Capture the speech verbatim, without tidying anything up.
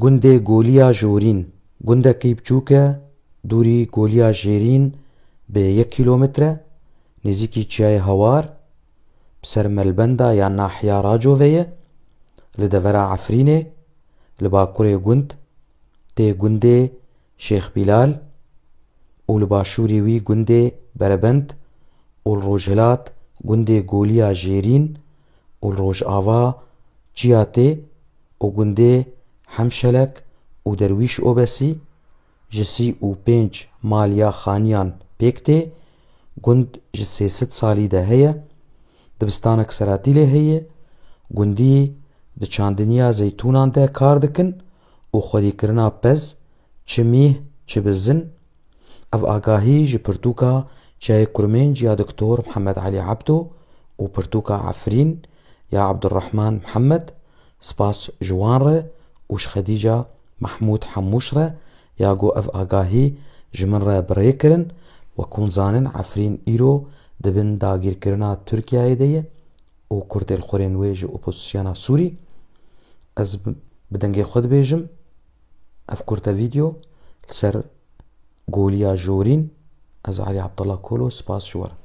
Gundê Goliya Jorîn gundekî biçûk e, dûrî Goliya Jêrîn bi yek kîlometre, nêzîkî Çiyayê Hawar, bi ser melbenda ya nahiya Racovê ye, li devera Efrînê, li bakurê gund tê gundê Şêx Bîlal û li başûrê wî gundê Berebend û li rojhilat gundê Goliya Jêrîn û li rojava Çiyatê û gundê Hemşelek û Derwîş Obesî. Ji sî û pênc maliya xaniyan pêk tê. Gund ji sê sed salî de heye. Dibistanek seratî lê heye. Gundî di çandiniya zeytûnan de kar dikin û xwedîkirina pez, çi mîh, çi bizin. Ev agahî ji pirtûka Çiyayê Kurmênc ya Doktor Mihemed Elî Ebdo û pirtûka Efrîn ya Ebdurrehman Mihemed, spas ji wan re û ji Xedîca Mehmûd Hemûş re ya ku ev agahî ji min re bi rê kirin. Wek hûn zanin, Efrîn îro di bin dagîrkirina Tirkiyeyê de ye û kurtê li xurên wê ji opozisyona Sûrî. Ez bi, bi dengê xwe dibêjim, ev kurte vîdeo li ser Goliya Jorîn, ez Elî Abdullah Kolo, spas ji we re.